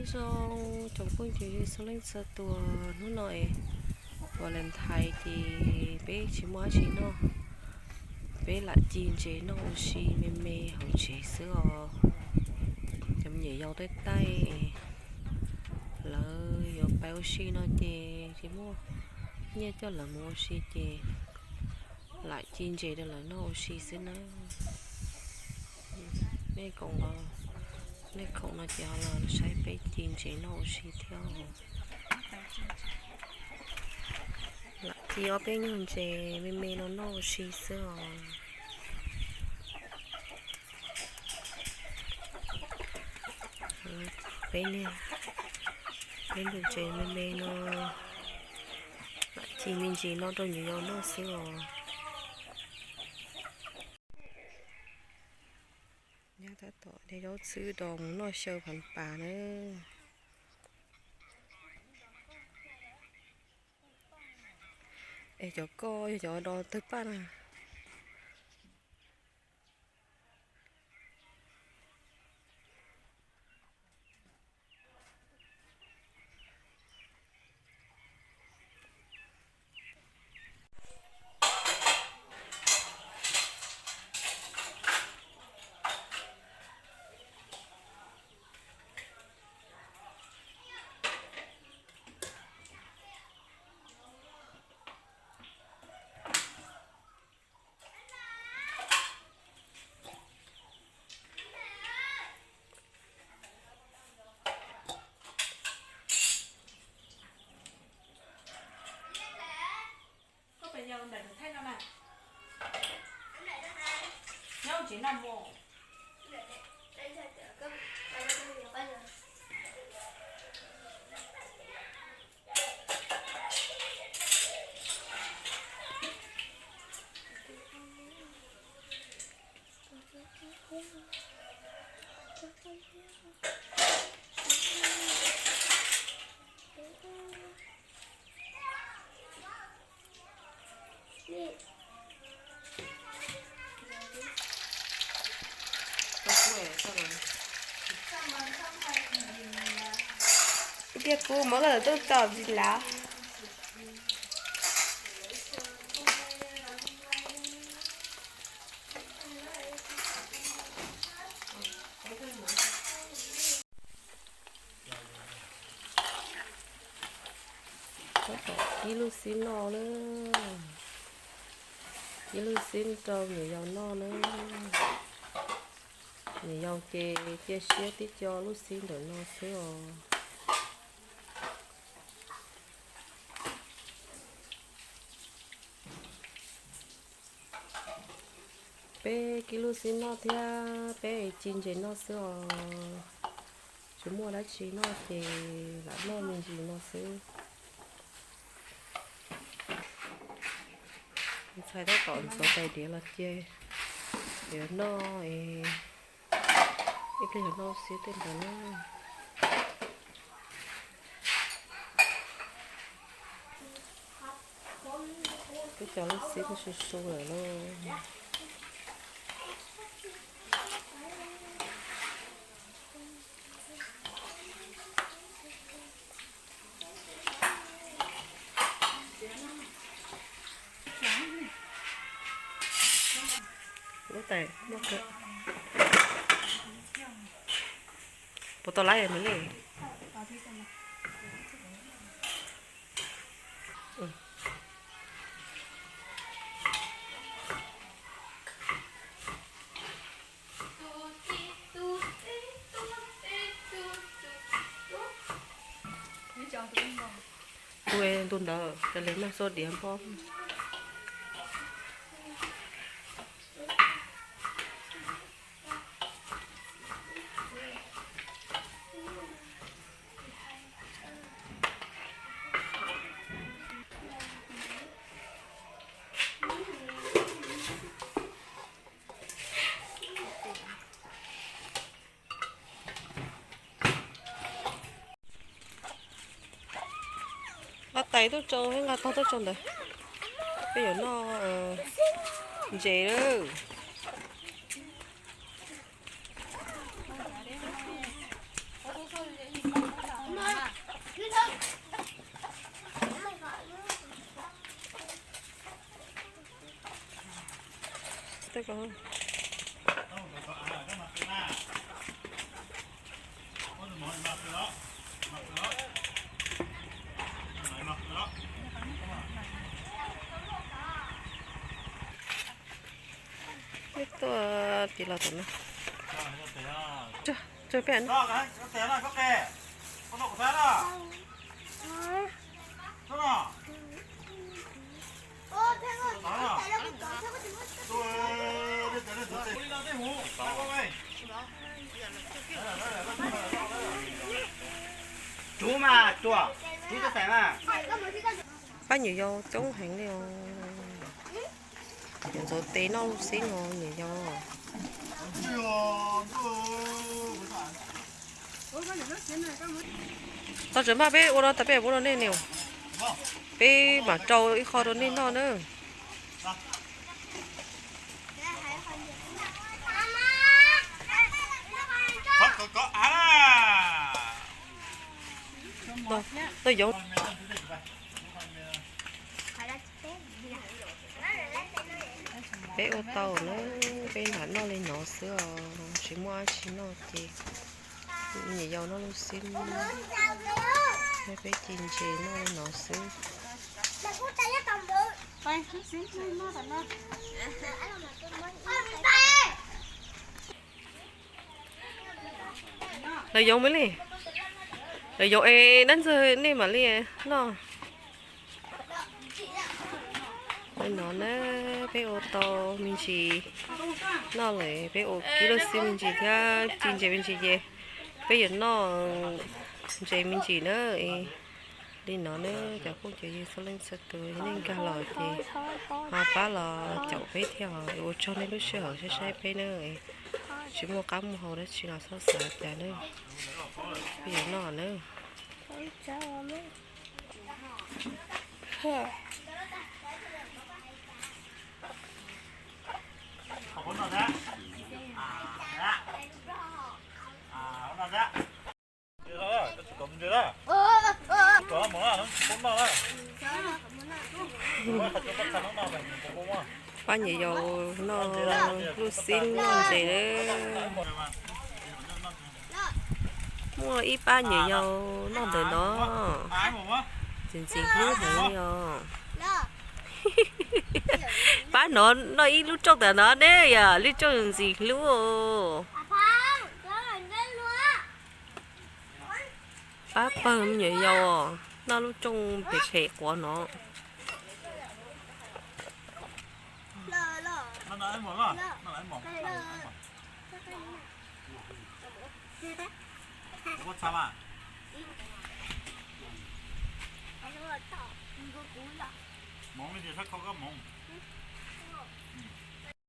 Zoo tsoom phooj ywg txhua leej txhua tus, hnub no es Valentine ces peb tsis muaj dab tsi noj, peb lam ci ntses noj ua si me me hauv tsev xwb os. Cov me nyuam yaus taij taij, lawv yuav pais ua si no ces tsis muaj nyiaj coj lawv mus ua si ces lam ci ntses rau lawv noj ua si xwb na. Nej koom, nej khoom no ces ho los saib peb ci ntses noj ua si thiab. Lam ci ob peb nyuag ntses me me no noj ua si xwb os. Peb niag, peb ntses me me no, lam ci me ntsis no rau nyuam yaus noj xwb os. Nyab tab tom de zaub txhwb rau mus noj xyaw phav pas na. Es cov koj yog cov do tawg paj na. Tiaj kub muab koj tus tub tau tsis lav. Ib lub xib noj na, ib lub xib rau nyuam yaus noj na. Nyuam yaus ces cia siab tib co lub xib ntawm no xwb os. Peb kib lub xib noj thiab peb ci ntses noj xwb os. Tsis muaj dab tsi noj ces lam noj me ntsis no xwb. Ntxhais tab tom ntxuav tais diav los ces yuav noj, ib pliag yuav noj xwb tej ntawd na. Twb cov lub xib su su lawm lauj. Lub tais, puas tau laib no li? Tus ntu ntawd cov li mag xua diav npo. Nqa tais tuaj tso, nqa tog tuaj tso ntawd. Peb yuav noj ntses lawm. Peb tuaj tiv los tom no. Tso peb. Pab nyuam yaus coob heev li os. Yuav ntxuav tes noj lub xib no nyuam yaus. Tau tseem npaj peb ua no tas peb ua rau nej ne. Peb mam rau ib qho rau nej noj na. Tau yoov. Peb ua tau na, peb lam noj li no xwb os, tsis muaj dab tsi noj ces nyuam yaus noj lub xib, peb ci ntses noj li no xwb. Lawv yoov me li, lawv yoov es dab ntxwg nej mam li noj. Li no na, peb ua tau me ntsis noj lawm, peb ua kib lub xib me ntsis thiab ci ntses me ntsis ces peb yuav noj ntses me ntsis na. Li no na, cov phooj cov ywg txhua leej txhua tus nej nkag los ces ho pab los caum peb thiab, ua tsaug nej lub sij hawm saib saib peb na. Tsis muaj qab muaj hau dab tsi los txhob xav cas na, peb yuav noj na. Pab nyuam yaus noj lub xib noj ntses. Muaj ib pab nyuam yaus noj ntawm no, ntxim ntxim hlub heev li os. Pab no noj ib lub rooj ntawm no ne, yog lub rooj ntxim hlub os. Pab pawg me nyuam yaus noj lub rooj phem phem quav no. Moov li ces sab kho koj moov.